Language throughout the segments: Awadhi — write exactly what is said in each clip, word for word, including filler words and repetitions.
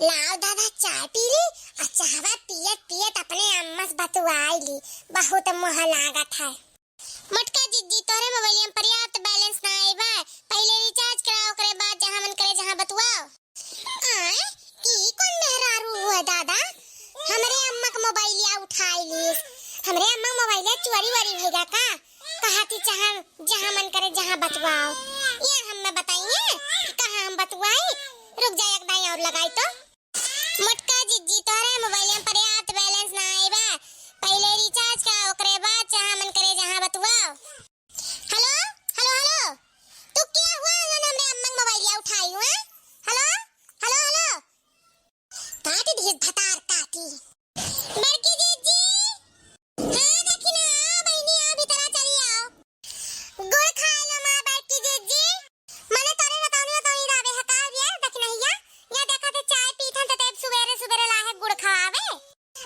लाओ दादा, चाय पी ली। आ चाहवा पियत पियत अपने अम्मा से बतुआई ली, बहुत मोह लागत है। मोटका जिज्जी, तोहरे मोबाइलिया में पर्याप्त बैलेंस ना आए बा, पहिले रिचार्ज कराओ, ओकरे बाद जहाँ मन करे जहाँ बतुआओ। आय, ई कौन मेहरारू हुआ दादा? हमरे अम्मा के मोबाइलिया उठाई लीस। हमरे अम्मा के मोबाइलिया चोरी वोरी होइगा का? कहा थी जहाँ, जहाँ मन करे जहाँ बतुआओ। ये हमें बताइए कि कहाँ हम बतुआई? रुक जा, एक दाई और लगाई तो। मोटका जिज्जी, तोहरे मोबाइलिया में पर्याप्त बैलेंस ना आए बा, पहिले रिचार्ज कराओ, ओकरे बाद जहाँ मन करे जहाँ बतुआओ। हेलो, हेलो, हेलो, तू क्या हुआ? उन्होंने हमरे अम्मा के मोबाइलिया उठाई हुआ। हेलो, हेलो, हेलो, काट दी भतार काटी। बड़की जिज्जी, हाँ, देखी ना, आओ बहिनी, आओ, भीतरा चली आओ। गुड़ खाए लो माँ बड़की जिज्जी। मने तोरे रतौनी रतौनी रहबे है का रे, देखी नहीं या? या देखा थे चाय पीथन तो तेब सुबेरे सुबेरे लाहे गुड़ खवावे।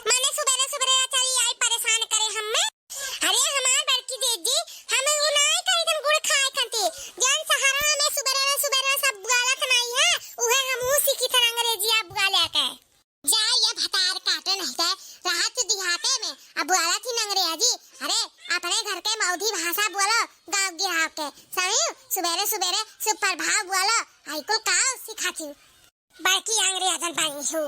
मने सुबेरे सुबेरे या चली आई परेशान करे हम्मे। अरे हमार बड़की जिज्जी, हम उ नाई कही थन गुड़ खाए खंती। जौन शहरवा में सुबेरे सुबेरे सब बुआलत नाई है, उहे हमहू सीखी थन अंग्रेजिया बुआले के। जा ये भतार काटे नहीं जाए, रहत देहाते में, अब बोला थी अंग्रेजी। अरे, अपने घर के मौधी भाषा बोलो, गाँव गिराव के। सही, सुबेरे सुबेरे सुप्रभात बोलो, आई कुल काव सिखा थी। बड़की अंग्रेजन बनी हूँ।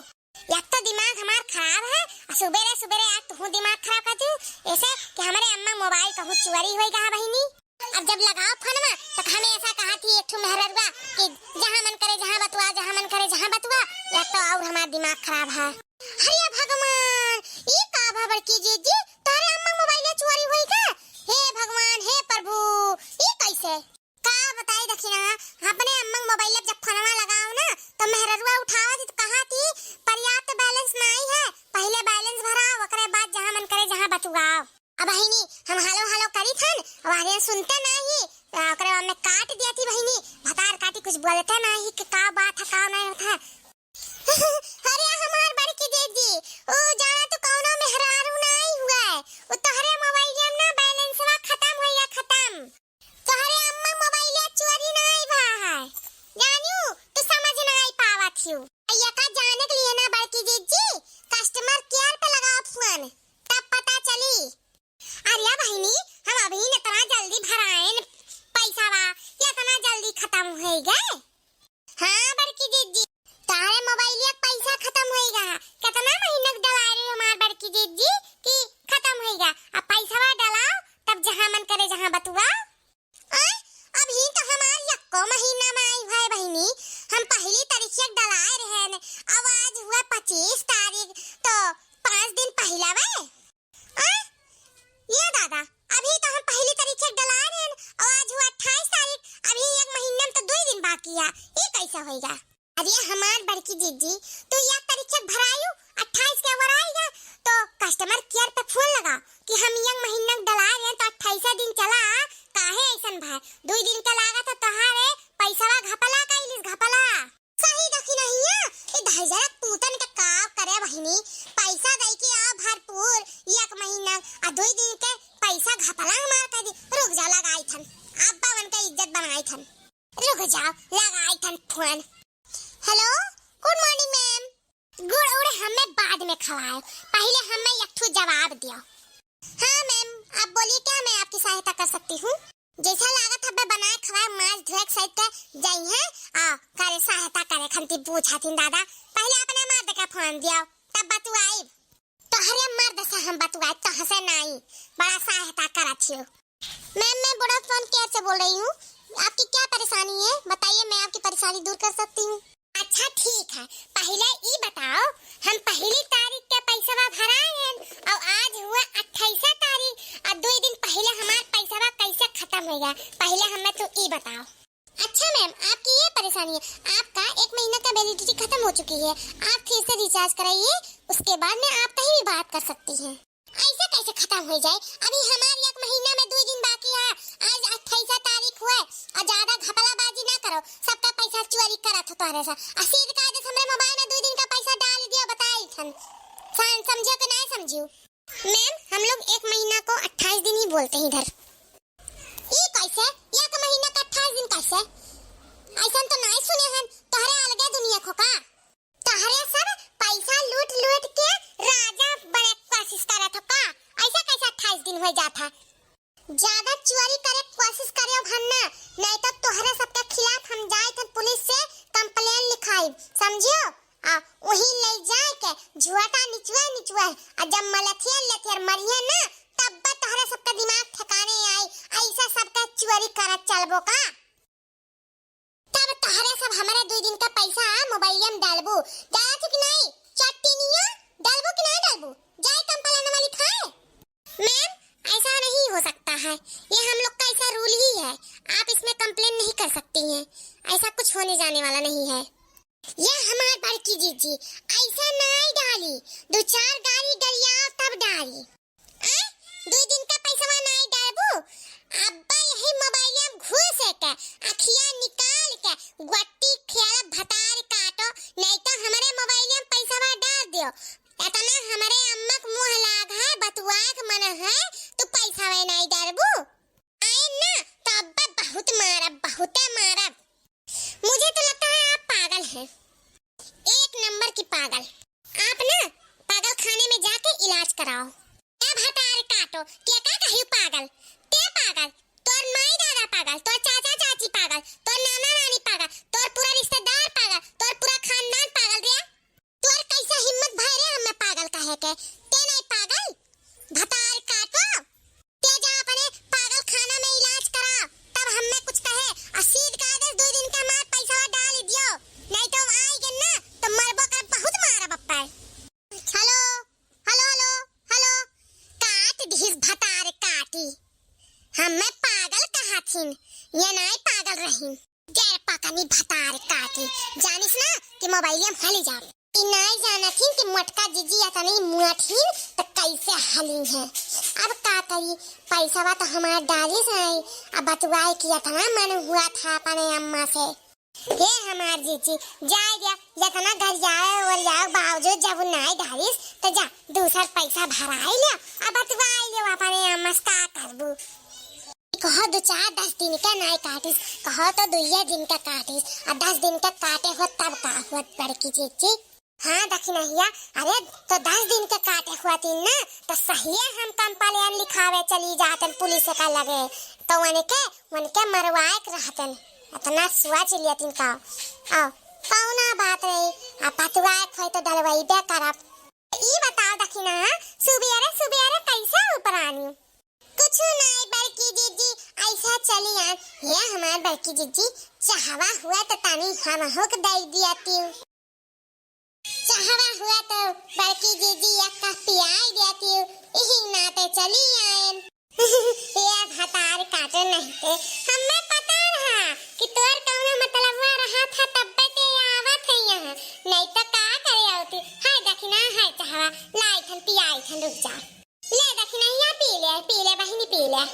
एक तो दिमाग हमार खराब है, और सुबेरे सुबेरे आज तू दिमाग खराब कर दी, ऐसे कि हमारे अम्मा मोबाइल कहूँ चोरी होई गा बहिनी। अब जब लगाओ फोनवा, तो हमेशा कहा थी एक ठो मेहररुआ कि जहाँ मन करे जहाँ बतुआ, जहाँ मन करे जहाँ बतुआ, या तो और हमार दिमाग खराब है। अरे भगवान, ई का भा बड़की जिज्जी, तोहरे अम्मा मोबाइल चोरी होई का? हे भगवान, हे प्रभु, ई कैसे? का बताई दखिना, अपने अम्मा मोबाइल जब फोनवा लगाओ ना, तो मेहररुआ उठावत तो कहा थी पर्याप्त बैलेंस नाई है, पहिले बैलेंस भराओ, ओकरे बाद जहाँ मन करे जहाँ बतुआओ। अब बहिनी, हम हेलो हेलो करी थन, अब आगे सुनते नाही, आ, ओकरे बाद में काट दिया थी बहिनी, भतार काटी कुछ बोलते नाही कि का बात है, का नहीं होता है। अरे हमार बड़की जिज्जी, ओ जाना तो कौनो मेहरारू नाही हुआ है, ओ तोहरे मोबाइलिया में ना बैलेंसवा खत्म होइया खत्म। तोहरे अम्मा मोबाइलिया चोरी नाही भा है, जानू, तू समझ नाही पावत हियो। भैया का जाने के लिए ना बड़की जिज्जी, कस्टमर केयर पे लगाओ फोन, तब पता चली। अरे बहिनी, हम अभी इतना जल्दी भराएन पैसा बा, ये इतना जल्दी खत्म हो गए? हाँ बड़की जिज्जी, तारे मोबाइलिया के पैसा खत्म होइगा। कितना महीना के डलाए रही हमार बड़की जिज्जी कि खत्म होइगा। अब पैसा डलाओ, तब जहाँ मन करे जहाँ बतुआ। आय, अभी तो हमार यक्को महीना में आई है बहिनी, हम पहली तारीख के डलाए रहे ने, अब आज हुआ पच्चीस तारीख, तो पाँच दिन पहला बा। आ? ये दादा, अभी तो हम पहली तारीख के डला रहे हैं और आज हुआ अट्ठाईस तारीख, अभी एक महीने में तो दो ही दिन बाकी है, ये कैसे होएगा? अरे हमार बड़की जिज्जी, तू एक तारीख के भरायू, अट्ठाईस के भराएगा, तो कस्टमर केयर पे फोन लगा कि हम एक महीना डला रहे हैं तो अट्ठाईस दिन चला, काहे ऐसन भाई, दो दिन का लागत है तोहारे पैसा घपला का इलिस घपला। सही दखिनहिया, ए दहिजरा पूतन के का करे बहिनी, पैसा दई के आ भरपूर, एक महीना आ दुई दिन के पैसा घपला हमार कर दी। रुक जा, लगाई थन, अब्बा मन के इज्जत बनाई थन। रुक जाओ, लगाई थन फोन। हेलो, गुड मॉर्निंग मैम। गुड़ उड़ हमें बाद में खवाए, पहले हमें एक ठो जवाब दियो। हाँ मैम, आप बोलिए, क्या मैं आपकी सहायता कर सकती हूँ? जैसा लागत हब्बे बनाए खवाए, माज धोए सहित के जाई हैं, आ, करे सहायता करे खंती पूछा थी दादा, पहले अपने मर्द के फोन दियो, तब बतुआई। तोहरे मर्द से हम बतुआई, तोहसे नाई, बड़ा सहायता करत हियो। मैम, मैं वोडाफोन केयर से बोल रही हूँ, आपकी क्या परेशानी है, बताइए, मैं आपकी परेशानी दूर कर सकती हूँ। अच्छा ठीक है, पहिले ई बताओ, हम पहली तारीख के पैसवा भराएन और आज हुआ अट्ठाईस तारीख और दो दिन पहले हमार पैसवा कैसे खत्म हो गया, पहले हमें तू ई बताओ। अच्छा मैम, आपकी ये परेशानी है, आपका एक महीना का वैलिडिटी खत्म हो चुकी है, आप फिर से रिचार्ज कराइए, उसके बाद में आप कहीं भी बात कर सकती हैं। ऐसे कैसे खत्म हो जाए? अभी हमार एक महीना में दो दिन बाकी है, आज अट्ठाईस तारीख हुआ और ज्यादा घपलाबाजी ना करो, सबका पैसा चोरी करत हो तोहरे से। आ सीध कायदे से हमरे मोबाइल में दो दिन का पैसा डाल दियो, बताई थन। सम-, समझियो कि नहीं समझियो? मैम, हम लोग एक महीना को अट्ठाईस दिन ही बोलते हैं इधर। ई कैसे? एक महीना का अट्ठाईस दिन कैसे? ऐसन तो नहीं सुने हन, तोहरे अलगे दुनिया खो का? तहरे से जात है। ज्यादा चोरी करे के कोशिश करियो भन्ना, नहीं तो तोहरे सबके खिलाफ हम जाइत है पुलिस से complain लिखाई, समझियो? आ वही ले जाए के झुआटा निचुए निचुए, आ जब मलथियर लथियर मरिए ना, तब तोहरे सबके दिमाग ठिकाने आई। ऐसा सबके चोरी करत चलबो का? तब तोहरे सब हमरे दुई दिन का पैसा मोबाइलिया में डालबू, डालत हो कि नहीं? चट्टिनिया डालबू कि नहीं डालबू? जाए complain वाली खाए। मैम, ऐसा नहीं हो सकता है, ये हम लोग का ऐसा rule ही है, आप इसमें complain नहीं कर सकती हैं, ऐसा कुछ होने जाने वाला नहीं है। ये हमार बड़की जीजी ऐसा नाई डाली, दो चार गारी गरियाओ तब डाली। आ, दो दिन का पैसवा नाई डालबू, अब्बा यही मोबाइलिया में घुस के अखिया निकाल के गोटी खेल भतार काटो, नहीं तो हमरे मोबाइलिया में पैसवा डाल दियो। इतना हमरे अम्मा के मुँह लाग है, बतुआए के मन है, तू पैसवा नाई डालबू। आए ना, तो अब्बा बहुत मारब, बहुते मारब। मुझे तो लगता है आप पागल हैं, एक नंबर की पागल। आप ना पागल खाने में जाके इलाज कराओ। ए भतार काटो, के का कही पागल? ते पागल, तोर माई दादा पागल, तोर चाचा चाची पागल, तोर नाना नानी पागल, तोर पूरा रिश्तेदार पागल, तोर पूरा खानदान पागल रे। तोर कैसे हिम्मत भय रे हमें पागल कहे के? ते नहीं पागल? भतार काटो, ते जा अपने पागल खाना में इलाज करा, तब हमें कुछ कहे। और सीध कह दे, दो दिन के हमार पैसा डाल दियो, नहीं तो आई गन ना तो मरबो कर, बहुत मारब अब्बा। हेलो, हेलो, हेलो, हेलो, काट दिहिस भतार काटी। हमें पागल कहथिन, ये नहीं पागल रही। गैर पकनी भतार काटी, जानिस ना कि मोबाइलिया में हली जाब। ई नाई जानत हिन कि मोटका जीजी अतनी मुआठिन त कैसे हली हैं। अब का करी, पैसवा तो हमार डालिस है, अब बतुआए कि इतना मन हुआ था अपने अम्मा से। हे हमार जीजी, जाए दिया, जितना गरियाए ओरियाए बावजूद जब उ नाई डालिस, तो जा दूसर पैसा भराई ले, अब बतुआई ले अपने अम्मा से, का करबू। कहो दो चार दस दिन के नाई काटिस, कहो तो दुइये दिन के काटिस, आ दस दिन के काटे हो तब का हुआ बड़की जीजी? हाँ दखिनहिया, अरे तो दस दिन के काटे हुआ तीन ना, तो सहिए हम complain लिखावे चली जातन पुलिस का लगे, तो उनके, उनके मरवाए के रहतन, इतना सोच लिया तीन का। आओ, कौना बात नहीं, आ पतुआए खोई तो डलवाइबे करब। ई बताओ दखिना, सुबेरे सुबेरे कैसे ऊपर आनी? कुछ नाई बड़की जीजी, ऐसा चली आन। ये हमार बड़की जीजी, चाहवा हुआ तो तनी हमहू के दे दिया तीऊ। चाहवा हुआ तो बड़की जीजी एक कप पियाई दिया तीऊ, इही नाते चली आयन। ये भतार काटो नहीं ते, हमें पता रहा कि तोर कौनो मतलबवा रहा था, तब्बे ते आवत है यहाँ, नहीं तो का करे आवती। हाय दखिना, हाय चाहवा, लाई थन पियाई थन, रुक जा। ले दखिनहिया, पी ले, पी ले बहिनी, पी ले।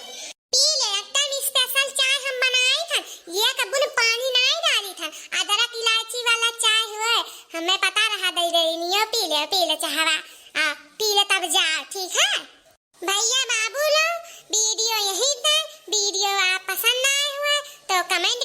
पी ले, एकदम special चाय हम बनाई थन। ये कबुन पानी नाई डाली थन। अदरक इलायची वाला चाय हुए, हमें पता रहा दे दे नियो, पी ले, पी ले चाहवा। आ, पी ले तब जाओ, ठीक है? भैया बाबू लोग, video यही तक। Video आप पसंद आए हुए तो comment